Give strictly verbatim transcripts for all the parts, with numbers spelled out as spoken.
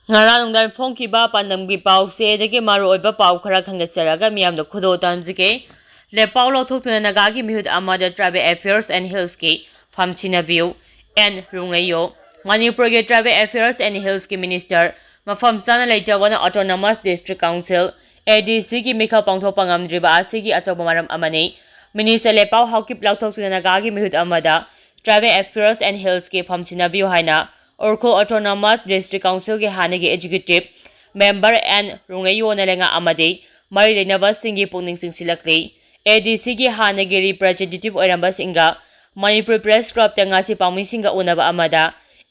ꯉꯔꯥꯡ ꯅꯨꯡꯗꯥꯡ ꯐꯣꯡꯈꯤꯕ ꯄꯥꯟꯗꯝꯒꯤ ꯄꯥꯎꯆꯦꯗꯒꯤ ꯃꯔꯨꯑꯣꯏꯕ ꯄꯥꯎ ꯈꯔ ꯈꯟꯒꯠꯆꯔꯒ ꯃꯤꯌꯥꯝꯗ ꯈꯨꯗꯣꯜ ꯇꯝꯖꯒꯦ꯫ ꯂꯦꯄꯥꯎ ꯂꯧꯊꯣꯛꯇꯨꯅ ꯅꯥꯒꯥꯒꯤ ꯃꯤꯍꯨꯠ ꯑꯃꯗ Tribal Affairs and Hillsꯀꯤ ꯐꯝ ꯁꯤꯟꯅꯕꯤꯌꯨ꯫ ꯑꯦꯟ ꯔꯨꯡꯂꯩꯌꯣ꯫ ꯃꯅꯤꯄꯨꯔꯒꯤ Tribal Affairs and Hillsꯀꯤ Minister ꯃꯐꯝ ꯆꯥꯅ ꯂꯩꯇꯕꯅ Autonomous District Council, ADCꯒꯤ ꯃꯤꯈꯜ ꯄꯥꯡꯊꯣꯛꯄ ꯉꯝꯗ꯭ꯔꯤꯕ ꯑꯁꯤꯒꯤ ꯑꯆꯧꯕ ꯃꯔꯝ ꯑꯃꯅꯤ꯫ Minister ꯂꯦꯄꯥꯎ ꯍꯥꯎꯀꯤꯞ ꯂꯧꯊꯣꯛꯇꯨꯅ ꯅꯥꯒꯥꯒꯤ ꯃꯤꯍꯨꯠ ꯑꯃꯗ Tribal Affairs and Hillsꯀꯤ ꯐꯝ ꯁꯤꯟꯅꯕꯤꯌꯨ ꯍꯥꯏꯅ ꯎꯔꯈꯨꯜ Autonomous District Councilꯒꯤ ꯍꯥꯟꯅꯒꯤ Executive Member ꯑꯦꯟ ꯔꯨꯡꯂꯩꯌꯣꯅ ꯂꯩꯉꯥꯛ ꯑꯃꯗꯤ ꯃꯔꯤ ꯂꯩꯅꯕꯁꯤꯡꯒꯤ ꯄꯨꯛꯅꯤꯡ ꯆꯤꯡꯁꯤꯜꯂꯛꯂꯤ꯫ ADCꯒꯤ ꯍꯥꯟꯅꯒꯤ representative ꯑꯣꯏꯔꯝꯕꯁꯤꯡꯒ ꯃꯅꯤꯄꯨꯔ Press Clubꯇ ꯉꯁꯤ ꯄꯥꯎꯃꯤꯁꯤꯡꯒ ꯎꯅꯕ ꯑꯃꯗ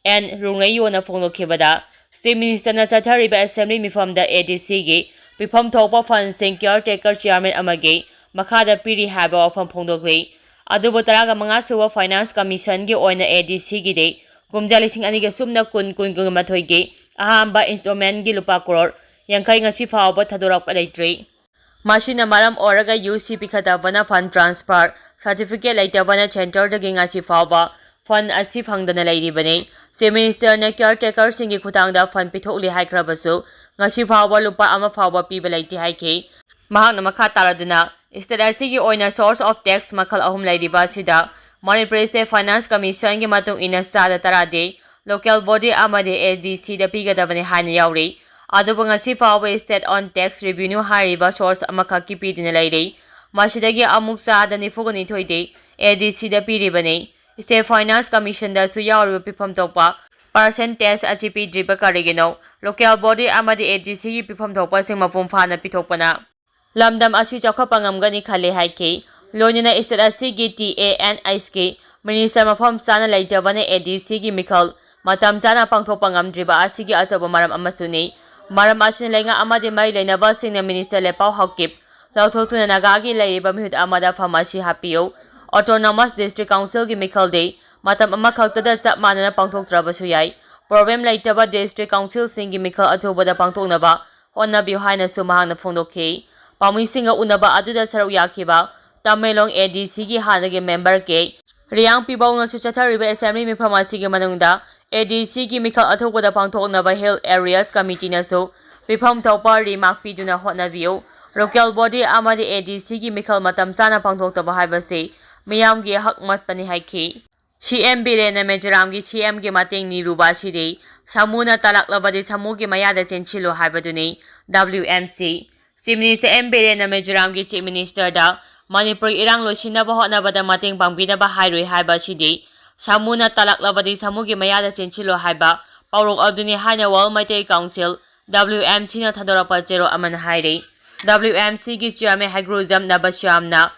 ꯑꯦꯟ ꯔꯨꯡꯂꯩꯌꯣꯅ ꯐꯣꯡꯗꯣꯛꯈꯤꯕꯗ, State Ministerꯅ ꯆꯠꯊꯔꯤꯕ Assembly ꯃꯤꯐꯝꯗ ADCꯒꯤ ꯄꯤꯐꯝ ꯊꯣꯛꯄ fundꯁꯤꯡ caretaker chairman ꯑꯃꯒꯤ ꯃꯈꯥꯗ ꯄꯤꯔꯤ ꯍꯥꯏꯕ ꯋꯥꯐꯝ ꯐꯣꯡꯗꯣꯛꯂꯤ꯫ ꯑꯗꯨꯕꯨ ꯇꯔꯥꯃꯉꯥ ꯁꯨꯕ Finance Commissionꯒꯤ ꯑꯣꯏꯅ ADCꯒꯤꯗꯤ ꯀꯨꯝꯖꯥ ꯂꯤꯁꯤꯡ ꯑꯅꯤꯒ ꯁꯨꯞꯅ ꯀꯨꯟ, ꯀꯨꯟ, ꯀꯨꯟꯃꯥꯊꯣꯏꯒꯤ ꯑꯍꯥꯟꯕ installmentꯒꯤ ꯂꯨꯄꯥ ꯀ꯭ꯔꯣꯔ ꯌꯥꯡꯈꯩ ꯉꯁꯤ ꯐꯥꯎꯕ ꯊꯥꯗꯣꯔꯛꯄ ꯂꯩꯇ꯭ꯔꯤ꯫ ꯃꯁꯤꯅ ꯃꯔꯝ ꯑꯣꯏꯔꯒ UC ꯄꯤꯈꯠꯇꯕꯅ fund transfer certificate ꯂꯩꯇꯕꯅ centreꯗꯒꯤ ꯉꯁꯤ ꯐꯥꯎꯕ fund ꯑꯁꯤ ꯐꯪꯗꯅ ꯂꯩꯔꯤꯕꯅꯤ꯫ Chief Ministerꯅ caretakerꯁꯤꯡꯒꯤ ꯈꯨꯠꯊꯥꯡꯗ fund ꯄꯤꯊꯣꯛꯂꯤ ꯍꯥꯏꯈ꯭ꯔꯕꯁꯨ ꯉꯁꯤ ꯐꯥꯎꯕ ꯂꯨꯄꯥ ꯑꯃ ꯐꯥꯎꯕ ꯄꯤꯕ ꯂꯩꯇꯦ ꯍꯥꯏꯈꯤ꯫ ꯃꯍꯥꯛꯅ ꯃꯈꯥ ꯇꯥꯔꯗꯨꯅ, state ꯑꯁꯤꯒꯤ ꯑꯣꯏꯅ source of tax ꯃꯈꯜ ꯑꯍꯨꯝ ꯂꯩꯔꯤꯕ ꯑꯁꯤꯗ ꯃꯅꯤꯄꯨꯔ State Finance Commissionꯒꯤ ꯃꯇꯨꯡ ꯏꯟꯅ ꯆꯥꯗ ꯇꯔꯥꯗꯤ local body ꯑꯃꯗꯤ ADCꯗ ꯄꯤꯒꯗꯕꯅꯤ ꯍꯥꯏꯅ ꯌꯥꯎꯔꯤ꯫ ꯑꯗꯨꯕꯨ ꯉꯁꯤ ꯐꯥꯎꯕ state own tax revenue ꯍꯥꯏꯔꯤꯕ source ꯑꯃꯈꯛꯀꯤ ꯄꯤꯗꯨꯅ ꯂꯩꯔꯤ꯫ ꯃꯁꯤꯗꯒꯤ ꯑꯃꯨꯛ ꯆꯥꯗ ꯅꯤꯐꯨꯒ ꯅꯤꯊꯣꯏꯗꯤ ADCꯗ ꯄꯤꯔꯤꯕꯅꯤ꯫ State Finance Commissionꯗꯁꯨ ꯌꯥꯎꯔꯤꯕ ꯄꯤꯐꯝ ꯊꯣꯛꯄ percentage ꯑꯁꯤ ꯄꯤꯗ꯭ꯔꯤꯕ ꯀꯔꯤꯒꯤꯅꯣ? Local body ꯑꯃꯗꯤ ADCꯒꯤ ꯄꯤꯐꯝ ꯊꯣꯛꯄꯁꯤꯡ ꯃꯄꯨꯡ ꯐꯥꯅ ꯄꯤꯊꯣꯛꯄꯅ ꯂꯝꯗꯝ ꯑꯁꯤ ꯆꯥꯎꯈꯠꯄ ꯉꯝꯒꯅꯤ ꯈꯜꯂꯤ ꯍꯥꯏꯈꯤ꯫ ꯂꯣꯏꯅꯅ state ꯑꯁꯤꯒꯤ TANHꯀꯤ Minister ꯃꯐꯝ ꯆꯥꯅ ꯂꯩꯇꯕꯅ ADCꯒꯤ ꯃꯤꯈꯜ ꯃꯇꯝ ꯆꯥꯅ ꯄꯥꯡꯊꯣꯛꯄ ꯉꯝꯗ꯭ꯔꯤꯕ ꯑꯁꯤꯒꯤ ꯑꯆꯧꯕ ꯃꯔꯝ ꯑꯃꯁꯨꯅꯤ꯫ ꯃꯔꯝ ꯑꯁꯤꯅ ꯂꯩꯉꯥꯛ ꯑꯃꯗꯤ ꯃꯔꯤ ꯂꯩꯅꯕꯁꯤꯡꯅ Minister ꯂꯦꯄꯥꯎ ꯍꯥꯎꯀꯤꯞ ꯂꯧꯊꯣꯛꯇꯨꯅ ꯅꯥꯒꯥꯒꯤ ꯂꯩꯔꯤꯕ ꯃꯤꯍꯨꯠ ꯑꯃꯗ ꯐꯝ ꯑꯁꯤ ꯍꯥꯞꯄꯤꯌꯨ꯫ Autonomous District Councilꯒꯤ ꯃꯤꯈꯜꯗꯤ ꯃꯇꯝ ꯑꯃꯈꯛꯇꯗ ꯆꯞ ꯃꯥꯟꯅꯅ ꯄꯥꯡꯊꯣꯛꯇ꯭ꯔꯕꯁꯨ ꯌꯥꯏ꯫ Problem ꯂꯩꯇꯕ district councilꯁꯤꯡꯒꯤ ꯃꯤꯈꯜ ꯑꯊꯨꯕꯗ ꯄꯥꯡꯊꯣꯛꯅꯕ ꯍꯣꯠꯅꯕꯤꯌꯨ ꯍꯥꯏꯅꯁꯨ ꯃꯍꯥꯛꯅ ꯐꯣꯡꯗꯣꯛꯈꯤ꯫ ꯄꯥꯎꯃꯤꯁꯤꯡꯒ ꯎꯅꯕ ꯑꯗꯨꯗ ꯁꯔꯨꯛ ꯌꯥꯈꯤꯕ ꯇꯃꯦꯡꯂꯣꯡ ADCꯒꯤ ꯍꯥꯟꯅꯒꯤ member ꯀꯦ ꯔꯤꯌꯥꯡꯄꯤꯕꯧꯅꯁꯨ ꯆꯠꯊꯔꯤꯕ assembly ꯃꯤꯐꯝ ꯑꯁꯤꯒꯤ ꯃꯅꯨꯡꯗ ꯑꯦ ꯗꯤ ꯁꯤꯒꯤ ꯃꯤꯈꯜ ꯑꯊꯨꯕꯗ ꯄꯥꯡꯊꯣꯛꯅꯕ Hill Areas Committeeꯅꯁꯨ ꯃꯤꯐꯝ ꯊꯣꯛꯄ remark ꯄꯤꯗꯨꯅ ꯍꯣꯠꯅꯕꯤꯌꯨ꯫ Local body ꯑꯃꯗꯤ ꯑꯦ ꯗꯤ ꯁꯤꯒꯤ ꯃꯤꯈꯜ ꯃꯇꯝ ꯆꯥꯅ ꯄꯥꯡꯊꯣꯛꯇꯕ ꯍꯥꯏꯕꯁꯤ ꯃꯤꯌꯥꯝꯒꯤ ꯍꯛ ꯃꯠꯄꯅꯤ ꯍꯥꯏꯈꯤ꯫ ꯁꯤ ꯑꯦꯝ ꯕꯤꯔꯦꯟꯅ ꯃꯤꯖꯣꯔꯥꯝꯒꯤ ꯁꯤ ꯑꯦꯝꯒꯤ ꯃꯇꯦꯡ ꯅꯤꯔꯨꯕ ꯑꯁꯤꯗꯤ ꯁꯥꯃꯨꯅ ꯇꯥꯜꯂꯛꯂꯕꯗꯤ ꯁꯥꯃꯨꯒꯤ ꯃꯌꯥꯗ ꯆꯦꯟꯁꯤꯜꯂꯨ ꯍꯥꯏꯕꯗꯨꯅꯤ W M C. Chief Minister M ꯕꯤꯔꯦꯟꯅ ꯃꯤꯖꯣꯔꯥꯝꯒꯤ Chief Ministerꯗ ꯃꯅꯤꯄꯨꯔꯒꯤ ꯏꯔꯥꯡ ꯂꯣꯏꯁꯤꯟꯅꯕ ꯍꯣꯠꯅꯕꯗ ꯃꯇꯦꯡ ꯄꯥꯡꯕꯤꯅꯕ ꯍꯥꯏꯔꯨꯏ ꯍꯥꯏꯕ ꯑꯁꯤꯗꯤ ꯁꯥꯃꯨꯅ ꯇꯥꯜꯂꯛꯂꯕꯗꯤ ꯁꯥꯃꯨꯒꯤ ꯃꯌꯥꯗ ꯆꯦꯟꯁꯤꯜꯂꯨ ꯍꯥꯏꯕ ꯄꯥꯎꯔꯧ ꯑꯗꯨꯅꯤ ꯍꯥꯏꯅ World Meitei Council, W M ꯁꯤꯅ ꯊꯥꯗꯣꯔꯛꯄ ꯆꯦꯔꯣꯜ ꯑꯃꯅ ꯍꯥꯏꯔꯤ꯫ ꯗꯕ꯭ꯂꯤꯎ ꯑꯦꯝ ꯁꯤꯒꯤ chairman ꯍꯩꯒ꯭ꯔꯨꯖꯝ ꯅꯕꯁ꯭ꯌꯥꯝꯅ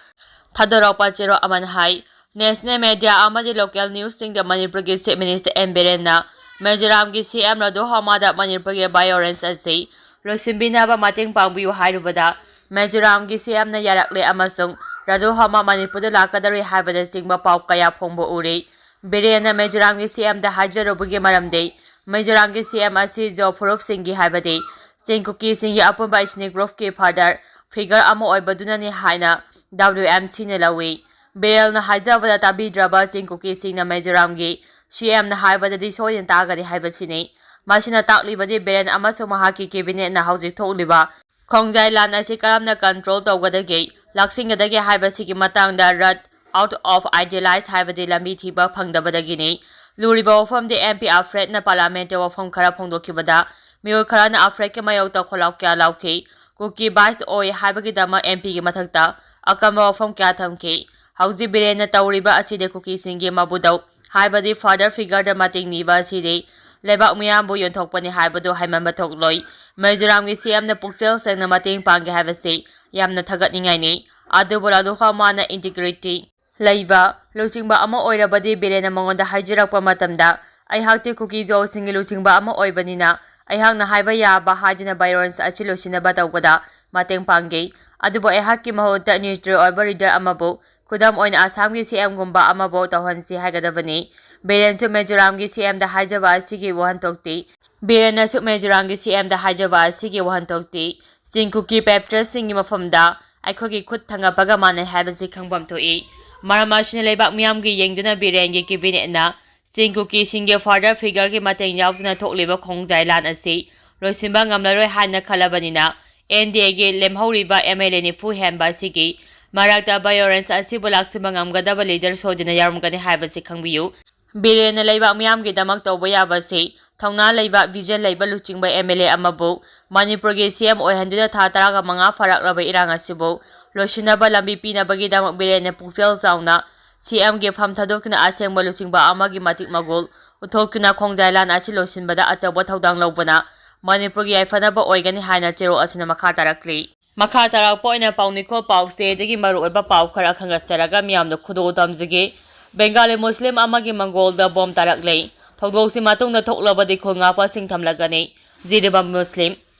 ꯊꯥꯗꯣꯔꯛꯄ ꯆꯦꯔꯣꯜ ꯑꯃꯅ ꯍꯥꯏ, national media ꯑꯃꯗꯤ local newsꯁꯤꯡꯗ ꯃꯅꯤꯄꯨꯔꯒꯤ Chief Minister ꯑꯦꯝ ꯕꯤꯔꯦꯟꯅ ꯃꯤꯖꯣꯔꯥꯝꯒꯤ ꯁꯤ ꯑꯦꯝ ꯔꯥꯙꯨ ꯍꯃꯥꯗ ꯃꯅꯤꯄꯨꯔꯒꯤ violence ꯑꯁꯤ ꯂꯣꯏꯁꯤꯟꯕꯤꯅꯕ ꯃꯇꯦꯡ ꯄꯥꯡꯕꯤꯌꯨ ꯍꯥꯏꯔꯨꯕꯗ ꯃꯤꯖꯣꯔꯥꯝꯒꯤ ꯁꯤ ꯑꯦꯝꯅ ꯌꯥꯔꯛꯂꯦ ꯑꯃꯁꯨꯡ ꯔꯥꯙꯨ ꯍꯃꯥ ꯃꯅꯤꯄꯨꯔꯗ ꯂꯥꯛꯀꯗꯧꯔꯤ ꯍꯥꯏꯕꯅꯆꯤꯡꯕ ꯄꯥꯎ ꯀꯌꯥ ꯐꯣꯡꯕ ꯎꯔꯤ꯫ ꯕꯤꯔꯦꯟꯅ ꯃꯤꯖꯣꯔꯥꯝꯒꯤ ꯁꯤ ꯑꯦꯝꯗ ꯍꯥꯏꯖꯔꯨꯕꯒꯤ ꯃꯔꯝꯗꯤ ꯃꯤꯖꯣꯔꯥꯝꯒꯤ ꯁꯤ ꯑꯦꯝ ꯑꯁꯤ ꯖꯣ ꯐꯨꯔꯨꯞꯁꯤꯡꯒꯤ ꯍꯥꯏꯕꯗꯤ ꯆꯤꯡ ꯀꯨꯀꯤꯁꯤꯡꯒꯤ ꯑꯄꯨꯟꯕ ethnic groupꯀꯤ father figure ꯑꯃ ꯑꯣꯏꯕꯗꯨꯅꯅꯤ ꯍꯥꯏꯅ ꯗꯕ꯭ꯂꯤꯎ ꯑꯦꯝ ꯁꯤꯅ ꯂꯧꯏ꯫ ꯕꯤꯔꯦꯟꯅ ꯍꯥꯏꯖꯕꯗ ꯇꯥꯕꯤꯗ꯭ꯔꯕ ꯆꯤꯡ ꯀꯨꯀꯤꯁꯤꯡꯅ ꯃꯤꯖꯣꯔꯥꯝꯒꯤ ꯁꯤ ꯑꯦꯝꯅ ꯍꯥꯏꯕꯗꯗꯤ ꯁꯣꯏꯗꯅ ꯇꯥꯒꯅꯤ ꯍꯥꯏꯕꯁꯤꯅꯤ꯫ ꯃꯁꯤꯅ ꯇꯥꯛꯂꯤꯕꯗꯤ ꯕꯤꯔꯦꯟ ꯑꯃꯁꯨꯡ ꯃꯍꯥꯛꯀꯤ cabinetꯅ ꯍꯧꯖꯤꯛ ꯊꯣꯛꯂꯤꯕ ꯈꯣꯡꯖꯥꯏ ꯂꯥꯟ ꯑꯁꯤ ꯀꯔꯝꯅ control ꯇꯧꯒꯗꯒꯦ, ꯂꯥꯛꯁꯤꯟꯒꯗꯒꯦ ꯍꯥꯏꯕꯁꯤꯒꯤ ꯃꯇꯥꯡꯗ route out of idealize ꯍꯥꯏꯕꯗꯤ ꯂꯝꯕꯤ ꯊꯤꯕ ꯐꯪꯗꯕꯗꯒꯤꯅꯤ꯫ ꯂꯨꯔꯤꯕ ꯋꯥꯐꯝꯗꯤ ꯑꯦꯝ ꯄꯤ ꯑꯜꯐ꯭ꯔꯦꯗꯅ parliamentꯇ ꯋꯥꯐꯝ ꯈꯔ ꯐꯣꯡꯗꯣꯛꯈꯤꯕꯗ ꯃꯤꯑꯣꯏ ꯈꯔꯅ ꯑꯜꯐ꯭ꯔꯦꯗꯀꯤ ꯃꯥꯌꯣꯛꯇ ꯈꯣꯜꯂꯥꯎ ꯀꯌꯥ ꯂꯥꯎꯈꯤ꯫ ꯀꯨꯀꯤ vice ꯑꯣꯏ ꯍꯥꯏꯕꯒꯤꯗꯃꯛ ꯑꯦꯝ ꯄꯤꯒꯤ ꯃꯊꯛꯇ ꯑꯀꯟꯕ ꯋꯥꯐꯝ ꯀꯌꯥ ꯊꯝꯈꯤ꯫ ꯍꯧꯖꯤꯛ ꯕꯤꯔꯦꯟꯅ ꯇꯧꯔꯤꯕ ꯑꯁꯤꯗꯤ ꯀꯨꯀꯤꯁꯤꯡꯒꯤ ꯃꯕꯨꯗꯧ ꯍꯥꯏꯕꯗꯤ father figureꯗ ꯃꯇꯦꯡ ꯅꯤꯕ ꯑꯁꯤꯗꯤ ꯂꯩꯕꯥꯛ ꯃꯤꯌꯥꯝꯕꯨ ꯌꯣꯟꯊꯣꯛꯄꯅꯤ ꯍꯥꯏꯕꯗꯨ ꯍꯥꯏꯃꯟꯕ ꯊꯣꯛꯂꯣꯏ꯫ ꯃꯤꯖꯣꯔꯥꯝꯒꯤ ꯁꯤ ꯑꯦꯝꯅ ꯄꯨꯛꯆꯦꯜ ꯁꯦꯡꯅ ꯃꯇꯦꯡ ꯄꯥꯡꯒꯦ ꯍꯥꯏꯕꯁꯤ ꯌꯥꯝꯅ ꯊꯥꯒꯠꯅꯤꯡꯉꯥꯏꯅꯤ꯫ ꯑꯗꯨꯕꯨ ꯔꯥꯙꯨ ꯍꯃꯥꯅ integrity ꯂꯩꯕ ꯂꯨꯆꯤꯡꯕ ꯑꯃ ꯑꯣꯏꯔꯕꯗꯤ ꯕꯤꯔꯦꯟꯅ ꯃꯉꯣꯟꯗ ꯍꯥꯏꯖꯔꯛꯄ ꯃꯇꯝꯗ, "ꯑꯩꯍꯥꯛꯇꯤ ꯀꯨꯀꯤ ꯖꯣꯁꯤꯡꯒꯤ ꯂꯨꯆꯤꯡꯕ ꯑꯃ ꯑꯣꯏꯕꯅꯤꯅ ꯑꯩꯍꯥꯛꯅ ꯍꯥꯏꯕ ꯌꯥꯕ ꯍꯥꯏꯗꯨꯅ violence ꯑꯁꯤ ꯂꯣꯏꯁꯤꯟꯅꯕ ꯇꯧꯕꯗ ꯃꯇꯦꯡ ꯄꯥꯡꯒꯦ꯫ ꯑꯗꯨꯕꯨ ꯑꯩꯍꯥꯛꯀꯤ ꯃꯍꯨꯠꯇ neutral ꯑꯣꯏꯕ leader ꯑꯃꯕꯨ, ꯈꯨꯗꯝ ꯑꯣꯏꯅ ꯑꯁꯥꯝꯒꯤ ꯁꯤ ꯑꯦꯝꯒꯨꯝꯕ ꯑꯃꯕꯨ ꯇꯧꯍꯟꯁꯤ ꯍꯥꯏꯒꯗꯕꯅꯤ꯫" ꯕꯤꯔꯦꯟꯁꯨ ꯃꯤꯖꯣꯔꯥꯝꯒꯤ ꯁꯤ ꯑꯦꯝꯗ ꯍꯥꯏꯖꯕ ꯑꯁꯤꯒꯤ ꯋꯥꯍꯟꯊꯣꯛꯇꯤ, ꯕꯤꯔꯦꯟꯅꯁꯨ ꯃꯤꯖꯣꯔꯥꯝꯒꯤ ꯁꯤ ꯑꯦꯝꯗ ꯍꯥꯏꯖꯕ ꯑꯁꯤꯒꯤ ꯋꯥꯍꯟꯊꯣꯛꯇꯤ ꯆꯤꯡ ꯀꯨꯀꯤ patriotsꯁꯤꯡꯒꯤ ꯃꯐꯝꯗ ꯑꯩꯈꯣꯏꯒꯤ ꯈꯨꯠ ꯊꯥꯡꯒꯠꯄꯒ ꯃꯥꯟꯅꯩ ꯍꯥꯏꯕꯁꯤ ꯈꯪꯐꯝ ꯊꯣꯛꯏ꯫ ꯃꯔꯝ ꯑꯁꯤꯅ ꯂꯩꯕꯥꯛ ꯃꯤꯌꯥꯝꯒꯤ ꯌꯦꯡꯗꯨꯅ ꯕꯤꯔꯦꯟꯒꯤ cabinetꯅ ꯆꯤꯡ ꯀꯨꯀꯤꯁꯤꯡꯒꯤ father figureꯒꯤ ꯃꯇꯦꯡ ꯌꯥꯎꯗꯅ ꯊꯣꯛꯂꯤꯕ ꯈꯣꯡꯖꯥꯏ ꯂꯥꯟ ꯑꯁꯤ ꯂꯣꯏꯁꯤꯟꯕ ꯉꯝꯂꯔꯣꯏ ꯍꯥꯏꯅ ꯈꯜꯂꯕꯅꯤꯅ, NDAꯒꯤ ꯂꯦꯝꯍꯧꯔꯤꯕ MLA ꯅꯤꯐꯨ ꯍꯦꯟꯕ ꯑꯁꯤꯒꯤ ꯃꯔꯛꯇ violence ꯑꯁꯤꯕꯨ ꯂꯥꯛꯁꯤꯟꯕ ꯉꯝꯒꯗꯕ leader ꯁꯣꯏꯗꯅ ꯌꯥꯎꯔꯝꯒꯅꯤ ꯍꯥꯏꯕꯁꯤ ꯈꯪꯕꯤꯌꯨ꯫ ꯕꯤꯔꯦꯟꯅ ꯂꯩꯕꯥꯛ ꯃꯤꯌꯥꯝꯒꯤꯗꯃꯛ ꯇꯧꯕ ꯌꯥꯕꯁꯤ ꯊꯧꯅꯥ ꯂꯩꯕ, vision ꯂꯩꯕ ꯂꯨꯆꯤꯡꯕ MLA ꯑꯃꯕꯨ ꯃꯅꯤꯄꯨꯔꯒꯤ CM ꯑꯣꯏꯍꯟꯗꯨꯅ ꯊꯥ ꯇꯔꯥꯒ ꯃꯉꯥ ꯐꯥꯔꯛꯂꯕ ꯏꯔꯥꯡ ꯑꯁꯤꯕꯨ ꯂꯣꯏꯁꯤꯟꯅꯕ ꯂꯝꯕꯤ ꯄꯤꯅꯕꯒꯤꯗꯃꯛ ꯕꯤꯔꯦꯟꯅ ꯄꯨꯛꯆꯦꯜ ꯆꯥꯎꯅ CMꯒꯤ ꯐꯝ ꯊꯥꯗꯣꯛꯇꯨꯅ ꯑꯁꯦꯡꯕ ꯂꯨꯆꯤꯡꯕ ꯑꯃꯒꯤ ꯃꯇꯤꯛ ꯃꯒꯨꯜ ꯎꯠꯊꯣꯛꯇꯨꯅ ꯈꯣꯡꯖꯥꯏ ꯂꯥꯟ ꯑꯁꯤ ꯂꯣꯏꯁꯤꯟꯕꯗ ꯑꯆꯧꯕ ꯊꯧꯗꯥꯡ ꯂꯧꯕꯅ ꯃꯅꯤꯄꯨꯔꯒꯤ ꯌꯥꯏꯐꯅꯕ ꯑꯣꯏꯒꯅꯤ ꯍꯥꯏꯅ ꯆꯦꯔꯣꯜ ꯑꯁꯤꯅ ꯃꯈꯥ ꯇꯥꯔꯛꯂꯤ꯫ ꯃꯈꯥ ꯇꯥꯔꯛꯄ ꯑꯣꯏꯅ ꯄꯥꯎ ꯅꯤꯈꯣꯜ ꯄꯥꯎꯆꯦꯗꯒꯤ ꯃꯔꯨꯑꯣꯏꯕ ꯄꯥꯎ ꯈꯔ ꯈꯟꯒꯠꯆꯔꯒ ꯃꯤꯌꯥꯝꯗ ꯈꯨꯗꯣꯜ ꯇꯝꯖꯒꯦ꯫ ꯕꯦꯡꯒꯥꯂꯤ ꯃꯨꯁꯂꯤꯝ ꯑꯃꯒꯤ ꯃꯪꯒꯣꯜꯗ ꯕꯣꯝ ꯇꯥꯔꯛꯂꯦ꯫ ꯊꯧꯗꯣꯛꯁꯤ ꯃꯇꯨꯡꯗ ꯊꯣꯛꯂꯕꯗꯤ ꯈꯨꯜ ꯉꯥꯛꯄꯁꯤꯡ ꯊꯝꯂꯒꯅꯤ꯫ ꯖꯤꯔꯤꯕꯥꯝ ꯃꯨꯁꯂꯤꯝ꯫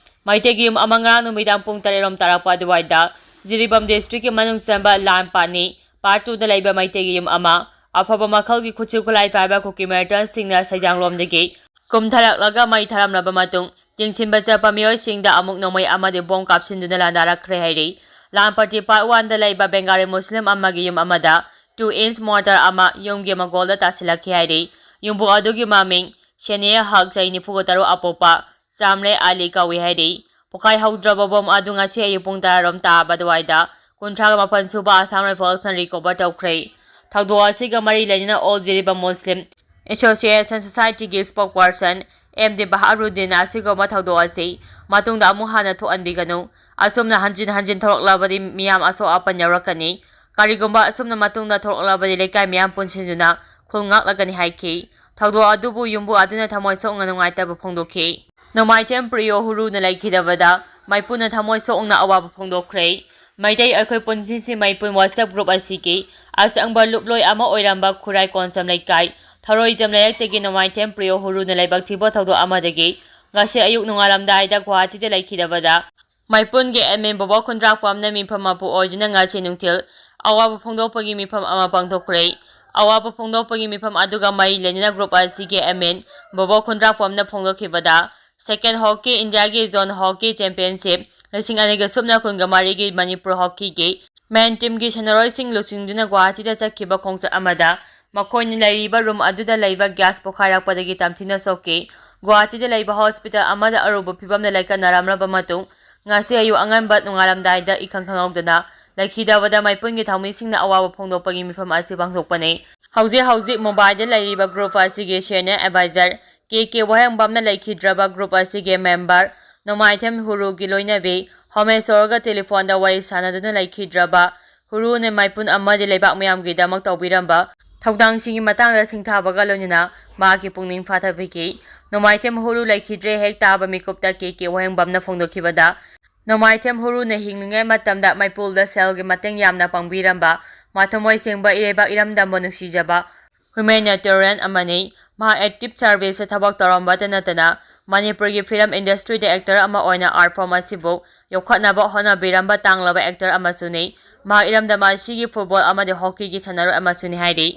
ꯃꯩꯇꯩꯒꯤ ꯌꯨꯝ ꯑꯃ ꯉꯔꯥꯡ ꯅꯨꯃꯤꯗꯥꯡ ꯄꯨꯡ ꯇꯔꯦꯠ ꯔꯣꯝ ꯇꯥꯔꯛꯄ ꯑꯗꯨꯋꯥꯏꯗ ꯖꯤꯔꯤꯕꯥꯝ districtꯀꯤ ꯃꯅꯨꯡ ꯆꯟꯕ ꯂꯥꯟꯄꯥꯅꯤ Part twoꯗ ꯂꯩꯕ ꯃꯩꯇꯩꯒꯤ ꯌꯨꯝ ꯑꯃ ꯑꯐꯕ ꯃꯈꯜꯒꯤ ꯈꯨꯠꯁꯨ ꯈꯨꯠꯂꯥꯏ ꯄꯥꯏꯕ ꯀꯨꯀꯤ militantꯁꯤꯡꯅ ꯁꯩꯖꯥꯡꯂꯣꯝꯗꯒꯤ ꯀꯨꯝꯊꯔꯛꯂꯒ ꯃꯩ ꯊꯥꯔꯝꯂꯕ ꯃꯇꯨꯡ, ꯌꯦꯡꯁꯤꯟꯕ ꯆꯠꯄ ꯃꯤꯑꯣꯏꯁꯤꯡꯗ ꯑꯃꯨꯛ ꯅꯣꯡꯃꯩ ꯑꯃꯗꯤ ꯕꯣꯝ ꯀꯥꯞꯁꯤꯟꯗꯨꯅ ꯂꯥꯟꯗꯥꯔꯛꯈ꯭ꯔꯦ ꯍꯥꯏꯔꯤ꯫ ꯂꯥꯟꯄꯥꯇꯤ Part oneꯗ ꯂꯩꯕ ꯕꯦꯡꯒꯥꯂꯤ ꯃꯨꯁꯂꯤꯝ ꯑꯃꯒꯤ ꯌꯨꯝ ꯑꯃꯗ two inch mortar ꯑꯃ ꯌꯨꯝꯒꯤ ꯃꯪꯒꯣꯜꯗ ꯇꯥꯁꯤꯜꯂꯛꯈꯤ ꯍꯥꯏꯔꯤ꯫ ꯌꯨꯝꯕꯨ ꯑꯗꯨꯒꯤ ꯃꯃꯤꯡ ꯁꯦꯅꯤꯌꯥ ꯍꯛ, ꯆꯍꯤ ꯅꯤꯐꯨ ꯇꯔꯨꯛ, ꯑꯄꯣꯛꯄ ꯆꯥꯝꯔꯦ ꯑꯂꯤ ꯀꯧꯏ ꯍꯥꯏꯔꯤ꯫ ꯄꯣꯈꯥꯏꯍꯧꯗ꯭ꯔꯕ ꯕꯣꯝ ꯑꯗꯨ ꯉꯁꯤ ꯑꯌꯨꯛ ꯄꯨꯡ ꯇꯔꯥꯔꯣꯝ ꯇꯥꯕ ꯑꯗꯨꯋꯥꯏꯗ ꯀꯨꯟꯊ꯭ꯔꯥꯒ ꯃꯥꯄꯟ ꯁꯨꯕ Assam Riflesꯅ recover ꯇꯧꯈ꯭ꯔꯦ꯫ ꯊꯧꯗꯣꯛ ꯑꯁꯤꯒ ꯃꯔꯤ ꯂꯩꯅꯅ All Jiribam Muslim Association Societyꯒꯤ spokesperson M D Baharudinꯅ ꯑꯁꯤꯒꯨꯝꯕ ꯊꯧꯗꯣꯛ ꯑꯁꯤ ꯃꯇꯨꯡꯗ ꯑꯃꯨꯛ ꯍꯟꯅ ꯊꯣꯛꯍꯟꯕꯤꯒꯅꯨ꯫ ꯑꯁꯨꯝꯅ ꯍꯟꯖꯤꯟ ꯍꯟꯖꯤꯟ ꯊꯣꯛꯂꯛꯂꯕꯗꯤ ꯃꯤꯌꯥꯝ ꯑꯁꯣꯛ ꯑꯄꯟ ꯌꯥꯎꯔꯛꯀꯅꯤ꯫ ꯀꯔꯤꯒꯨꯝꯕ ꯑꯁꯨꯝꯅ ꯃꯇꯨꯡꯗ ꯊꯣꯛꯂꯛꯂꯕꯗꯤ ꯂꯩꯀꯥꯏ ꯃꯤꯌꯥꯝ ꯄꯨꯟꯁꯤꯟꯗꯨꯅ ꯈꯨꯜ ꯉꯥꯛꯂꯒꯅꯤ ꯍꯥꯏꯈꯤ꯫ ꯊꯧꯗꯣꯛ ꯑꯗꯨꯕꯨ ꯌꯨꯝꯕꯨ ꯑꯗꯨꯅ ꯊꯃꯣꯏ ꯁꯣꯛꯅ ꯅꯨꯡꯉꯥꯏꯇꯕ ꯐꯣꯡꯗꯣꯛꯈꯤ꯫ ꯅꯣꯡꯃꯥꯏꯊꯦꯝ ꯄ꯭ꯔꯤꯌꯣ ꯍꯨꯔꯨꯅ ꯂꯩꯈꯤꯗꯕꯗ ꯃꯩꯄꯨꯅ ꯊꯃꯣꯏ ꯁꯣꯛꯅ ꯑꯋꯥꯕ ꯐꯣꯡꯗꯣꯛꯈ꯭ꯔꯦ꯫ ꯃꯩꯇꯩ ꯑꯩꯈꯣꯏ ꯄꯨꯟꯁꯤꯁꯤ ꯃꯩꯄꯨꯟ WhatsApp group ꯑꯁꯤꯒꯤ ꯑꯁꯪꯕ ꯂꯨꯞꯂꯣꯏ ꯑꯃ ꯑꯣꯏꯔꯝꯕ ꯈꯨꯔꯥꯏ ꯀꯣꯟꯁꯝ ꯂꯩꯀꯥꯏ ꯊꯧꯔꯣꯏꯖꯝ ꯂꯩꯔꯛꯇꯒꯤ ꯅꯣꯡꯃꯥꯏꯊꯦꯝ ꯄ꯭ꯔꯤꯌꯣ ꯍꯨꯔꯨꯅ ꯂꯥꯏꯕꯛ ꯊꯤꯕ ꯊꯧꯗꯣꯛ ꯑꯃꯗꯒꯤ ꯉꯁꯤ ꯑꯌꯨꯛ ꯅꯣꯡꯉꯥꯜꯂꯝꯗꯥꯏꯗ ꯒꯨꯋꯥꯍꯥꯇꯤꯗ ꯂꯩꯈꯤꯗꯕꯗ ꯃꯩꯄꯨꯟꯒꯤ admin ꯕꯣꯕꯣ ꯈꯨꯟꯗ꯭ꯔꯥꯛꯄꯝꯅ ꯃꯤꯐꯝ ꯃꯄꯨ ꯑꯣꯏꯗꯨꯅ ꯉꯁꯤ ꯅꯨꯡꯊꯤꯜ ꯑꯋꯥꯕ ꯐꯣꯡꯗꯣꯛꯄꯒꯤ ꯃꯤꯐꯝ ꯑꯃ ꯄꯥꯡꯊꯣꯛꯈ꯭ꯔꯦ꯫ ꯑꯋꯥꯕ ꯐꯣꯡꯗꯣꯛꯄꯒꯤ ꯃꯤꯐꯝ ꯑꯗꯨꯒ ꯃꯔꯤ ꯂꯩꯅꯅ group ꯑꯁꯤꯒꯤ admin ꯕꯣꯕꯣ ꯈꯨꯟꯗ꯭ꯔꯥꯛꯄꯝꯅ ꯐꯣꯡꯗꯣꯛꯈꯤꯕꯗ, second ꯍꯣꯀꯤ ꯏꯟꯗꯤꯌꯥꯒꯤ zone ꯍꯣꯀꯤ championship ꯂꯤꯁꯤꯡ ꯑꯅꯤꯒ ꯁꯨꯞꯅ ꯀꯨꯟꯒ ꯃꯔꯤꯒꯤ ꯃꯅꯤꯄꯨꯔ ꯍꯣꯀꯤꯒꯤ men teamꯒꯤ ꯁꯥꯟꯅꯔꯣꯏꯁꯤꯡ ꯂꯨꯆꯤꯡꯗꯨꯅ ꯒꯨꯋꯥꯍꯥꯇꯤꯗ ꯆꯠꯈꯤꯕ ꯈꯣꯡꯆꯠ ꯑꯃꯗ ꯃꯈꯣꯏꯅ ꯂꯩꯔꯤꯕ ꯔꯨꯝ ꯑꯗꯨꯗ ꯂꯩꯕ ꯒ꯭ꯌꯥꯁ ꯄꯣꯈꯥꯏꯔꯛꯄꯗꯒꯤ ꯇꯝꯊꯤꯅ ꯁꯣꯛꯈꯤ꯫ ꯒꯨꯋꯥꯍꯥꯇꯤꯗ ꯂꯩꯕ ꯍꯣꯁꯄꯤꯇꯥꯜ ꯑꯃꯗ ꯑꯔꯨꯕ ꯐꯤꯚꯝꯗ ꯂꯥꯏꯀꯠꯅꯔꯝꯂꯕ ꯃꯇꯨꯡ, ꯉꯁꯤ ꯑꯌꯨꯛ ꯑꯉꯟꯕ ꯅꯣꯡꯉꯥꯜꯂꯝꯗꯥꯏꯗ ꯏꯈꯪ ꯈꯪꯍꯧꯗꯅ ꯂꯩꯈꯤꯗꯕꯗ ꯃꯩꯄꯨꯟꯒꯤ ꯊꯧꯃꯤꯁꯤꯡꯅ ꯑꯋꯥꯕ ꯐꯣꯡꯗꯣꯛꯄꯒꯤ ꯃꯤꯐꯝ ꯑꯁꯤ ꯄꯥꯡꯊꯣꯛꯄꯅꯤ꯫ ꯍꯧꯖꯤꯛ ꯍꯧꯖꯤꯛ ꯃꯨꯝꯕꯥꯏꯗ ꯂꯩꯔꯤꯕ ꯒ꯭ꯔꯨꯞ ꯑꯁꯤꯒꯤ ꯁꯦꯅꯤꯌꯔ ꯑꯦꯗꯚꯥꯏꯖꯔ ꯀꯦ ꯀꯦ ꯋꯥꯍꯦꯡꯕꯝꯅ ꯂꯩꯈꯤꯗ꯭ꯔꯕ ꯒ꯭ꯔꯨꯞ ꯑꯁꯤꯒꯤ ꯃꯦꯝꯕꯔ ꯅꯣꯡꯃꯥꯏꯊꯦꯝ ꯍꯨꯔꯨꯒꯤ ꯂꯣꯏꯅꯕꯤ ꯍꯣꯃꯦꯁꯣꯔꯒ ꯇꯦꯂꯤꯐꯣꯟꯗ ꯋꯥꯔꯤ ꯁꯥꯟꯅꯗꯨꯅ ꯂꯩꯈꯤꯗ꯭ꯔꯕ ꯍꯨꯔꯨꯅ ꯃꯩꯄꯨꯟ ꯑꯃꯗꯤ ꯂꯩꯕꯥꯛ ꯃꯤꯌꯥꯝꯒꯤꯗꯃꯛ ꯇꯧꯕꯤꯔꯝꯕ ꯊꯧꯗꯥꯡꯁꯤꯡꯒꯤ ꯃꯇꯥꯡꯗ ꯁꯤꯡꯊꯥꯕꯒ ꯂꯣꯏꯅꯅ ꯃꯍꯥꯛꯀꯤ ꯄꯨꯛꯅꯤꯡ ꯐꯥꯊꯕꯤꯈꯤ꯫ ꯅꯣꯡꯃꯥꯏꯊꯦꯝ ꯍꯨꯔꯨ ꯂꯩꯈꯤꯗ꯭ꯔꯦ ꯍꯦꯛ ꯇꯥꯕ ꯃꯤꯀꯨꯞꯇ ꯀꯦ ꯀꯦ ꯋꯥꯍꯦꯡꯕꯝꯅ ꯐꯣꯡꯗꯣꯛꯈꯤꯕꯗ, ꯅꯣꯡꯃꯥꯏꯊꯦꯝ ꯍꯨꯔꯨꯅ ꯍꯤꯡꯂꯤꯉꯩ ꯃꯇꯝꯗ ꯃꯩꯄꯨꯜꯗ ꯁꯦꯜꯒꯤ ꯃꯇꯦꯡ ꯌꯥꯝꯅ ꯄꯥꯡꯕꯤꯔꯝꯕ, ꯃꯊꯃꯣꯏ ꯁꯦꯡꯕ, ꯏꯔꯩꯕꯥꯛ ꯏꯔꯝꯗꯝꯕꯨ ꯅꯨꯡꯁꯤꯖꯕ ꯍ꯭ꯌꯨꯃꯦꯅꯤꯇꯦꯔꯤꯌꯟ ꯑꯃꯅꯤ꯫ ꯃꯍꯥꯛ ꯑꯦꯛꯇꯤꯚ ꯁꯔꯚꯤꯁꯇ ꯊꯕꯛ ꯇꯧꯔꯝꯕꯇ ꯅꯠꯇꯅ ꯃꯅꯤꯄꯨꯔꯒꯤ ꯐꯤꯂꯝ ꯏꯟꯗꯁꯇ꯭ꯔꯤꯗ ꯑꯦꯛꯇꯔ ꯑꯃ ꯑꯣꯏꯅ ꯑꯥꯔꯠ ꯐꯣꯔꯝ ꯑꯁꯤꯕꯨ ꯌꯣꯛꯈꯠꯅꯕ ꯍꯣꯠꯅꯕꯤꯔꯝꯕ ꯇꯥꯡꯂꯕ ꯑꯦꯛꯇꯔ ꯑꯃꯁꯨꯅꯤ꯫ ꯃꯍꯥꯛ ꯏꯔꯝꯗꯝ ꯑꯁꯤꯒꯤ ꯐꯨꯠꯕꯣꯜ ꯑꯃꯗꯤ ꯍꯣꯀꯤꯒꯤ ꯁꯥꯟꯅꯔꯣꯏ ꯑꯃꯁꯨꯅꯤ ꯍꯥꯏꯔꯤ꯫